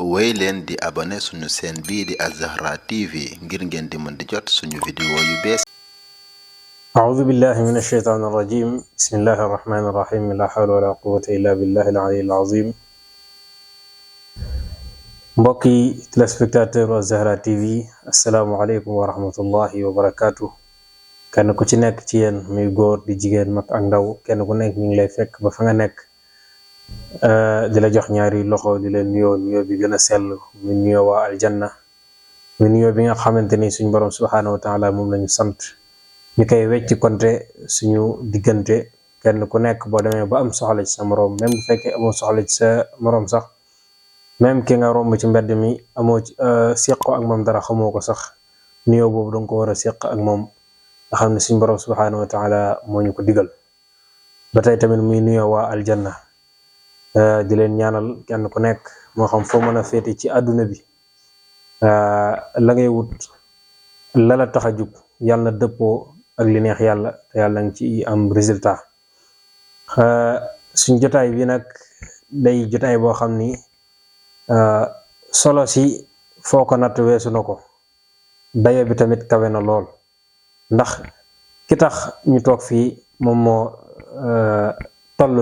woy leen di abonné suñu chaîne bii di Az-Zahra TV ngir ngeen di mën di jot suñu vidéo yu bees. أعوذ بالله من الشيطان الرجيم بسم الله الرحمن الرحيم لا حول ولا قوة إلا بالله العلي العظيم. mbokki téléspectateur Az-Zahra TV asalaamaaleykum wa rahmatullahi wa barakaatu. kenn ku ci nekk ci yéen muy góor di jigéen mag ak ndaw kenn ku nekk ñu ngi lay fekk ba fa nga nekk di la jox ñaari loxo di leen nuyoo bi gën a sell muy nuyoo waa aljanna muy nuyoo bi nga xamante ni suñu borom subhaanahu wa taala moom lañu sant ñu koy wecc konte suñu diggante kenn ku nekk boo demee ba am soxla ci sa moroom même bu fekkee amoo soxla ci sa moroom sax même ki nga romb ci mbedd mi amoo seqoo ak moom dara xamoo ko sax nuyoo boobu danga ko war a seq ak moom nga xam ne suñu borom subhaanahu wa taala moo ñu ko digal. ba tey tamit muy nuyoo waa aljanna di leen ñaanal kenn ku nekk moo xam foo mën a féete ci àdduna bi la ngay wut la la tax a jug yàlla na dëppoo ak li neex yàlla te yàlla nga ci am résultat. suñ jotaay bi nag day jotaay boo xam ni solo si foo ko natt weesu na ko, dayo bi tamit kawe na lool, ndax ki tax ñu toog fii moom moo toll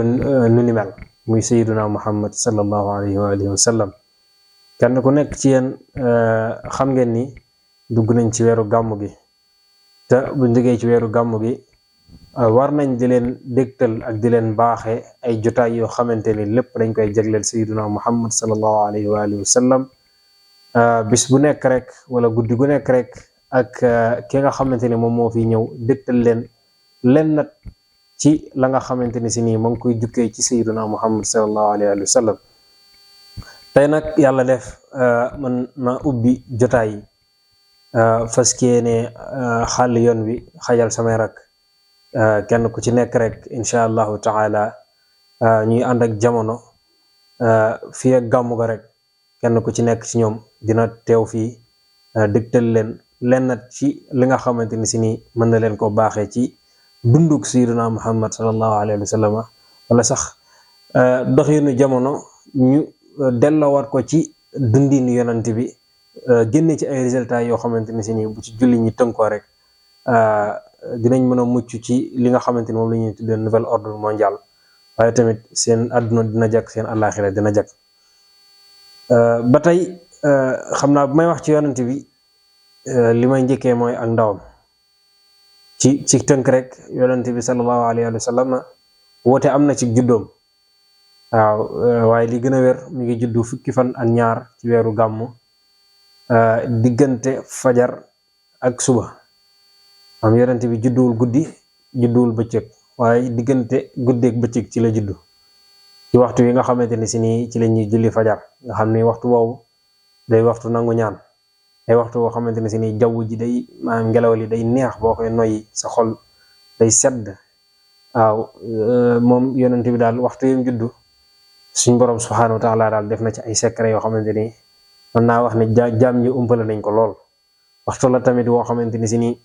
nu ni mel muy sayyiduna Muhammad sallallahu alayhi wa alihi wa sallam. kenn ku nekk ci yéen xam ngeen ni dugg nañ ci weeru gàmmu gi, te buñ jógee ci weeru gàmmu gi war nañ di leen dégtal ak di leen baaxee ay jotaay yoo xamante ni lépp dañ koy jagleel sayyiduna Muhammad sallallahu alayhi wa alihi wa sallam. bis bu nekk rek wala guddi gu nekk rek ak ki nga xamante ni moom moo fi ñëw dégtal leen nat ci la nga xamante ni si nii moo ngi koy jukkee ci sayyiduna Muhammad sallallahu alayhi wa sallam. tey nag yàlla def man ma ubbi jotaay fas yéene xàll yoon wi xajal samay rak kenn ku ci nekk rek incha allahu taala ñuy ànd ak jamono fii ak gàmmu ga rek kenn ku ci nekk ci ñoom dina teew fii dégtal leen nat ci li nga xamante ni si nii mën na leen ko baaxee ci dunduk sayyiduna Muhammad sallallahu alayhi wa sallam, wala sax doxinu jamono ñu delloowaat ko ci dundinu yonent bi, génne ci ay résultats yoo xamante ni si nii bu ci julli ñi tënkoo rek dinañ mën a mucc ci li nga xamante ni moom la ñuy tuddee nouvel ordre mondial, waaye tamit seen àdduna dina jag, seen àllaaxira dina jag. ba tey xam naa bu may wax ci yonent bi li may njëkkee mooy ak ndawam ci tënk rek. yonent bi sallallahu alayhi wa sallam woote am na ci juddoom, waaw, waaye li gën a wér mi ngi juddu fukki fan ak ñaar ci weeru gàmmu diggante fajar ak suba. am yonent bi judduwul guddi judduwul bëccëg, waaye diggante guddeeg bëccëg ci la juddu, ci waxtu wi nga xamante ni si nii ci la ñuy julli fajar, nga xam ni waxtu woowu day waxtu nangu ñaan, ay waxtu woo xamante ni si nii jaww ji day maanaam ngelaw li day neex, boo koy noyyi sa xol day sedd. waaw, moom yonent bi daal waxtu yim juddu suñ borom subhaanahu wa taala daal def na ci ay secret yoo xamante ni mën naa wax ne jaam ñi umpale nañ ko lool. waxtu la tamit woo xamante ni si nii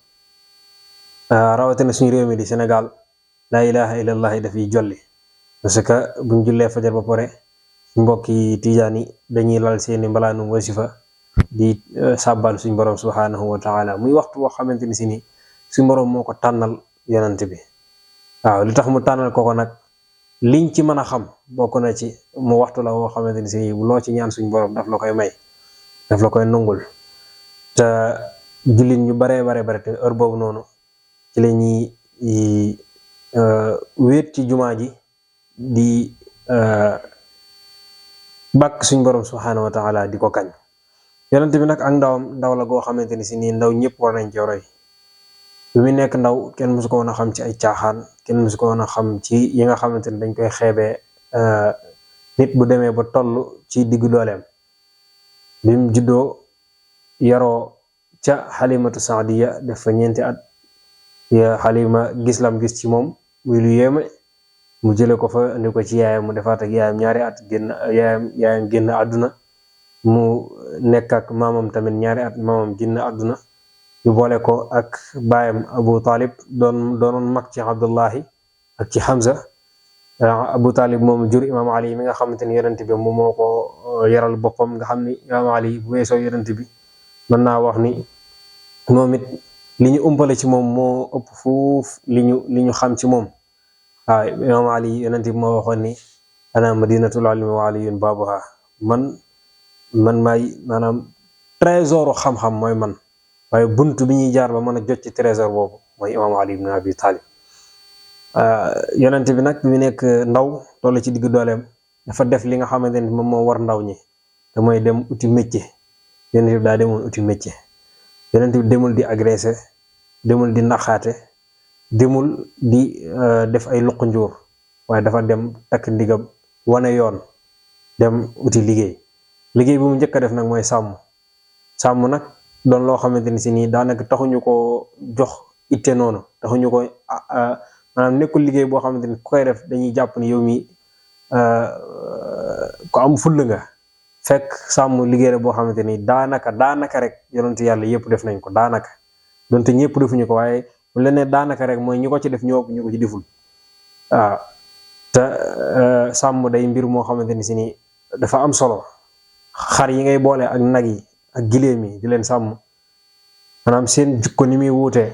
rawatina suñu réew mi di Sénégal laa ilaha illallah dafiy jolli, parce que buñ jullee fajar ba pare mbokki tijaan yi dañuy lal seeni mbalaanum wasifa di sàbbal suñ borom subhaanahu wa taala. muy waxtu woo xamante ni si nii suñ borom moo ko tànnal yonent bi. waaw, li tax mu tànnal ko nag liñ ci mën a xam bokk na ci mu waxtu la woo xamante ni si nii loo ci ñaan suñ borom daf la koy may, daf la koy nungul. te jullit ñu bare te heure boobu noonu ci la ñuy wéet ci jumaa ji di bàkk suñ borom subhaanahu wa taala di ko kañ. yonent bi nag ak ndaw la goo xamante ni si nii ndaw ñëpp war nañ ci roy. bi mu nekk ndaw kenn mësu ko woon a xam ci ay caaxaan, kenn mësu ko woon a xam ci yi nga xamante ni dañ koy xeebee nit bu demee ba toll ci diggu dooleem. bi mu juddoo yaroo ca Xalimatu Saadiya def fa ñeenti at, Xalima gis lam gis ci moom muy lu yéeme, mu jële ko fa indi ko ci yaayam, mu defaat ak yaayam ñaari at yaayam génn àdduna, mu nekk ak maamam tamit ñaari at, maamam génn àdduna. ñu boole ko ak baayam Abu Talib doonoon mag ci Abdullahi ak ci Hamza. Abu Talib moom jur imam Ali mi nga xamante ni yonent bi moom moo ko yaral boppam nga xam ni Imaam Ali bu weesoo yonent bi mën naa wax ni moom it li ñu umpale ci moom moo ëpp fuuf li ñu xam ci moom. waaw Imaam Ali yonent bi moo waxoon ni ana madinatul ilmi wa aliyun baabuha man maay maanaam trésor xam-xam mooy man, waaye bunt bi ñuy jaar ba mën a jot ci trésor boobu mooy Imaam Ali ibn Abi Talib. yonent bi nag bi nekk ndaw toll ci diggu dooleem dafa def li nga xamante ni moom moo war ndaw ñi te mooy dem uti métier. yonent bi daa demoon uti métier. yonent bi demul di agressé, demul di naxaate, demul di def ay luq njuur, waaye dafa dem takk ndigam wane yoon dem uti liggéey bu mu njëkk a def nag mooy sàmm nag doon loo xamante ni si nii daanaka taxuñu ko jox itte noonu, taxuñu ko maanaam nekkul liggéey boo xamante ni ku koy def dañuy jàpp ni yow mi ko am full nga. fekk sàmm liggéey la boo xamante ni daanaka rek yonent yàlla yëpp def nañ ko daanaka, donte ñëpp defuñu ko, waaye bu leen ne daanaka rek mooy ñi ko ci def ñoo ñu ko ci deful. waaw te sàmm day mbir moo xamante ni si ni dafa am solo. xar yi ngay boole ak nag yi ak giléem yi di leen sàmm, maanaam seen jikko ni muy wuutee,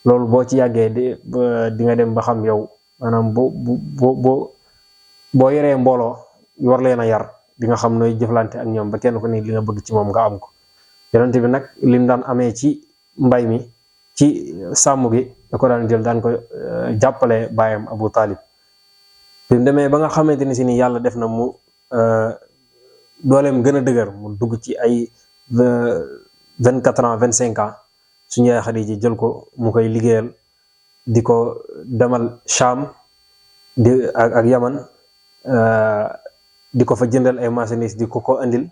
loolu boo ci yàggee di nga dem ba xam yow maanaam boo yoree mbooloo war leen a yar, di nga xam nooy jëflante ak ñoom ba kenn ku ne li nga bëgg ci moom nga am ko. yonent bi nag lim daan amee ci mbay mi ci sàmm gi da ko daan jël daan ko jàppale baayam Abu Talib. bi mu demee ba nga xamante ni si ni yàlla def na mu dooleem gën a dëgër, mu dugg ci ay 24 ans 25 ans, suñu yaay Xadija jël ko mu koy liggéeyal, di ko demal Sham ak Yaman, di ko fa jëndal ay marchandises di ko andil.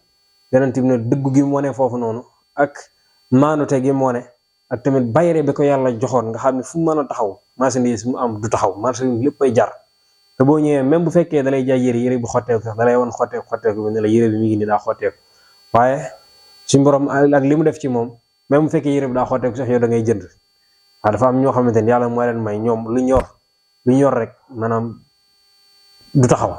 yonent bi ne dëggu gi mu wane foofu noonu ak maanute gi mu wane ak tamit bayre bi ko yàlla joxoon nga xam ne fu mu mën a taxaw marchandise mu am du taxaw, marchandise léppay jar. te boo ñëwee même bu fekkee dalay jaay yére bu xotteeku sax dalay woon xotteeku bi ne la yére bi mi ngi ni daa xotteeku, waaye suñu borom ak li mu def ci moom même bu fekkee yére bi daa xotteeku sax yow da ngay jënd. waaw dafa am ñoo xamante ni yàlla moo leen may ñoom lu ñor rek maanaam du taxaw,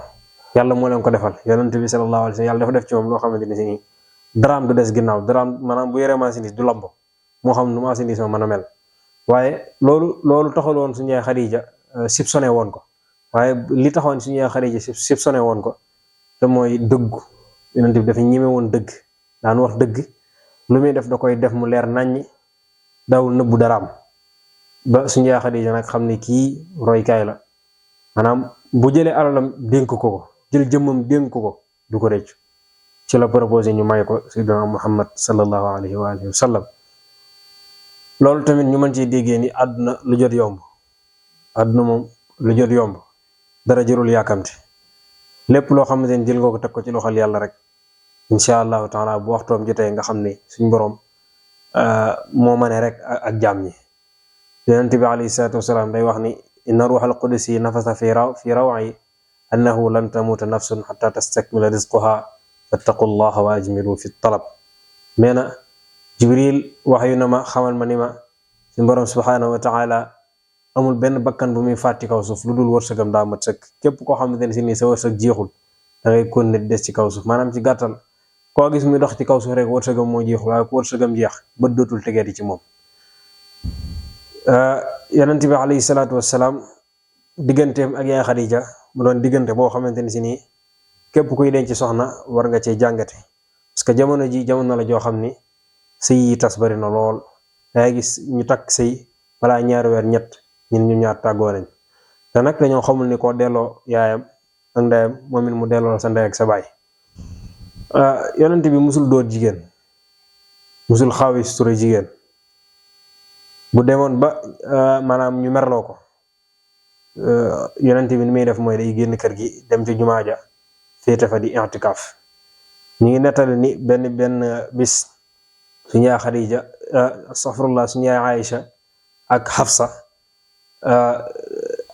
yàlla moo leen ko defal. yonent bi sallallahu alayhi wa sallam yàlla dafa def ci moom loo xamante ni si nii daraam du des ginnaaw, daraam maanaam bu yoree marchandise du lamb, moo xam nu marchandise ma mën a mel. waaye loolu taxal woon suñu yaay Xadija soupçonné woon ko, waaye li taxoon suñu yaay Xadija soupçonné woon ko te mooy dëggu. yonent bi dafa ñime woon dëgg, daan wax dëgg, lu muy def da koy def mu leer naññi, daawul nëbbu daraam. ba suñu yaay Xadija nag xam ne kii roykaay la, maanaam bu jëlee alalam dénk ko jël jëmmam dénk ko du ko rëccu. ci la proposé ñu may ko sayyidina Muhammad sallallahu alayhi wa alihi wa sallam. loolu tamit ñu mën ciy déggee ni àdduna lu jot yomb, àdduna moom lu jot yomb, dara jërul yàkkamti. lépp loo xamante ni jël nga ko teg ko ci loxol yàlla rek, incha allahu taala bu waxtoom jotee nga xam ne suñ borom moo mane rek ak jaam ñi. yonent bi alayhi salaatu wasalaam day wax ni inna ruuxal qudusi nafasa fi raw'i annahu lan tamuuta nafsun xata tastakmila rizquha fattaqullaha wa ajmilu fi talab. nee na Jibril wax yu na ma xamal ma ni ma suñ borom subhanahu wa taala amul benn bakkan bu muy fàtti kaw suuf lu dul wërsëgam daa mat sëkk. képp koo xamante ne si nii sa wërsëg jeexul da ngay continuer des ci kaw suuf. maanaam ci gàttal koo gis muy dox ci kaw suuf rek wërsëgam moo jeexul, waaye ku wërsëgam jeex bët dootul tegeeti ci moom. yonent bi alayhi salaatu wassalaam digganteem ak yaay Xadija mu doon diggante boo xamante ni si nii képp kuy denc soxna war nga cee jàngate, parce que jamono la joo xam ni sëy yi tas bari na lool. dangay gis ñu takk sëy balaa ñaari weer ñett ñu ñaar tàggoo nañ, te nag dañoo xamul ni koo delloo yaayam ak ndeyam moom it mu delloo sa ndey ak sa baay. yonent bi musul dóor jigéen, musul xaawi sutura jigéen. bu demoon ba maanaam ñu merloo ko, yonent bi ni muy def mooy day génn kër gi dem ci jumaa ja féete fa di i'tikaaf. ñu ngi nettali ni benn bis suñu yaay Xadija astaghfirullah suñu yaay Aïcha ak Xafsa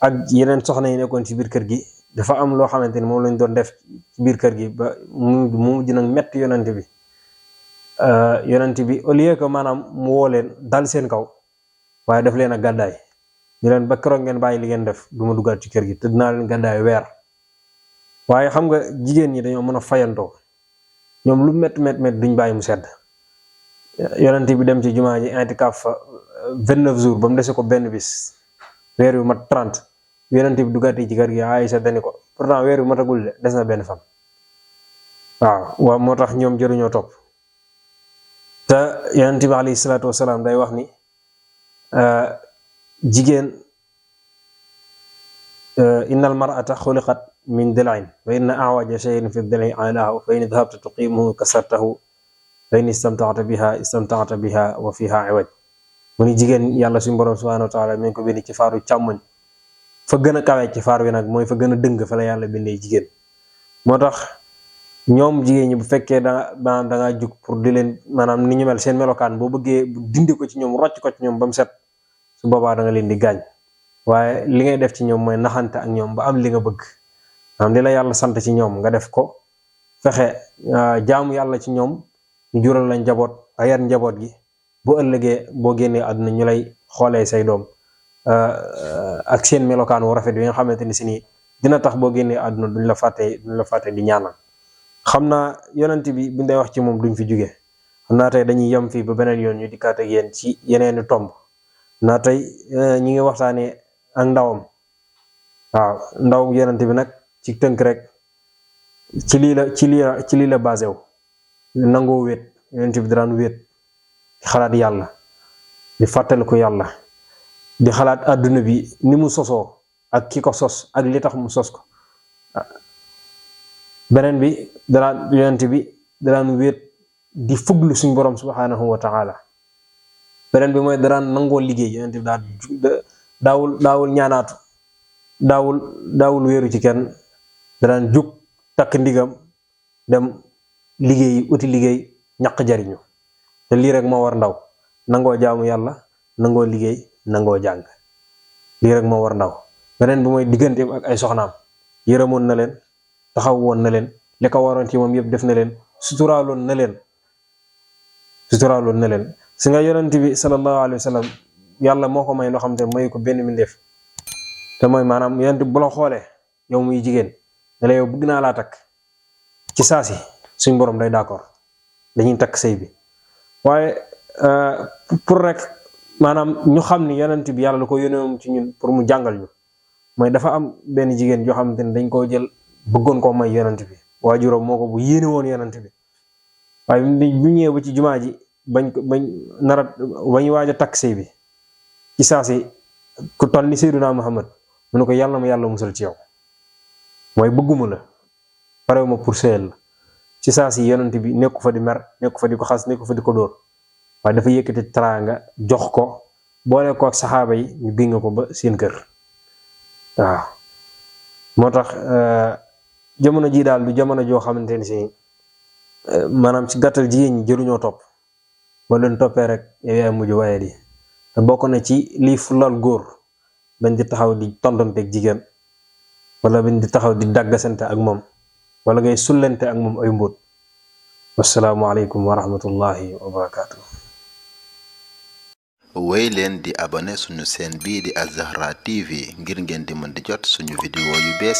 ak yeneen soxna yi nekkoon ci biir kër gi dafa am loo xamante ni moom lañ doon def ci biir kër gi ba mu mujj nag metti yonent bi au lieu que maanaam mu woo leen dal seen kaw, waaye daf leen a gàddaay ñu leen ba keroog ngeen bàyyi li ngeen def du ma duggaat ci kër gi te dinaa leen gàddaay weer. waaye xam nga jigéen ñi dañoo mën a fayantoo, ñoom lu met duñ bàyyi mu sedd. yonent bi dem ci jumaa ji intikaaf fa 29 jours ba mu dese ko benn bis, weer yu mat 30 yonent bi duggaati ci kër gi Aïcha dani ko pourtant weer yu matagul de des na benn fan. waaw moo tax ñoom jëruñoo topp. te yonent bi alayhi salaatu wasalaam day wax ni jigéen innal mar'ata xuliqat min dil'in wa inna a'waja shay'in fi dil'i a'lahu fa in dhahabta tuqimuhu kasartahu fa in istamta'ta biha wa fiha iwaj. mu ni jigéen yàlla suñu borom subhanahu wa taala mi ngi ko bind ci faaru càmmoñ, fa gën a kawee ci faar wi nag mooy fa gën a dëng fa la yàlla bindee jigéen. moo tax ñoom jigéen ñi bu fekkee dangaa jug pour di leen maanaam ni ñu mel seen melokaan boo bëggee dindi ko ci ñoom, rocc ko ci ñoom ba mu set, su boobaa da nga leen di gaañ. waaye li ngay def ci ñoom mooy naxante ak ñoom ba am li nga bëgg, maanaam li la yàlla sant ci ñoom nga def ko, fexe jaamu yàlla ci ñoom, ñu jural la njaboot, a yar njaboot gi, bu ëllëgee boo génnee àdduna ñu lay xoolee say doom ak seen melokaan wu rafet yi nga xamante ni si nii dina tax boo génnee àdduna duñ la fàtte di ñaanal. xam naa yonent bi buñ day wax ci moom duñ fi jóge. xam naa tey dañuy yem fii ba beneen yoon ñu dikkaat ak yéen ci yeneeni tomb. naa tey ñi ngi waxtaanee ak ndawam. waaw ndaw yonent bi nag ci tënk rek ci lii la basé wu. nangoo wéet, yonent bi daan wéet di xalaat yàlla, di fàttaliku yàlla, di xalaat àdduna bi ni mu sosoo ak ki ko sos ak li tax mu sos ko. beneen bi yonent bi daan wéet di fuglu suñ borom subhanahu wa taala. beneen bi mooy daan nangoo liggéey, yonent bi daawul ñaanaatu, daawul wéeru ci kenn, daan jug takk ndigam dem liggéey, uti liggéey, ñaq jariñu. te lii rek moo war ndaw, nangoo jaamu yàlla, nangoo liggéey, nangoo jàng. lii rek moo war ndaw. beneen bi mooy digganteem ak ay soxnaam, yërëmoon na leen, taxaw woon na leen, li ko waroon ci moom yëpp def na leen, suturaaloon na leen. si nga yonent bi sallallahu alayhi wa sallam yàlla moo ko may loo xam te mayu ko benn mbindeef, te mooy maanaam yonent bu la xoolee yow muy jigéen ne la yow bëgg naa laa takk, ci saasi suñ borom day d'accord, dañuy takk sëy bi. waaye pour rek maanaam ñu xam ni yonent bi yàlla la ko yónneewum ci ñun pour mu jàngal ñu, mooy dafa am benn jigéen joo xamante ne dañ koo jël bëggoon koo may yonent bi, waajuram moo ko bu yéene woon yonent bi. waaye bu ñëwee ba ci jumaa ji bañ waaj a takk sëy bi, ci saasi ku toll ni Seydina Muhammad mu ne ko yàlla ma yàlla musal ci yow, mooy bëgguma la, parewuma pour sëyal la. ci saasi yonent bi nekku fa di mer, nekku fa di ko xas, nekku fa di ko dóor, waaye dafa yëkkati teraanga jox ko, boole ko ak saxaaba yi ñu gunge ko ba seen kër. waaw moo tax jamono ji daal du jamono joo xamante ni si maanaam ci gàttal jigéen ñi jëruñoo topp. boo leen toppee rek yow yaay mujj waaye di. te bokk na ci lii fulal góor bañ di taxaw di tontonteeg jigéen, wala bañ di taxaw di dàggasante ak moom, wala ngay sullante ak moom ay mbóot. wassalaamu aleykum wa rahmatullahi wa barakaatu. wéy leen di abonné suñu chaîne bii di Az-Zahra TV ngir ngeen di mën di jot suñu vidéo yu bees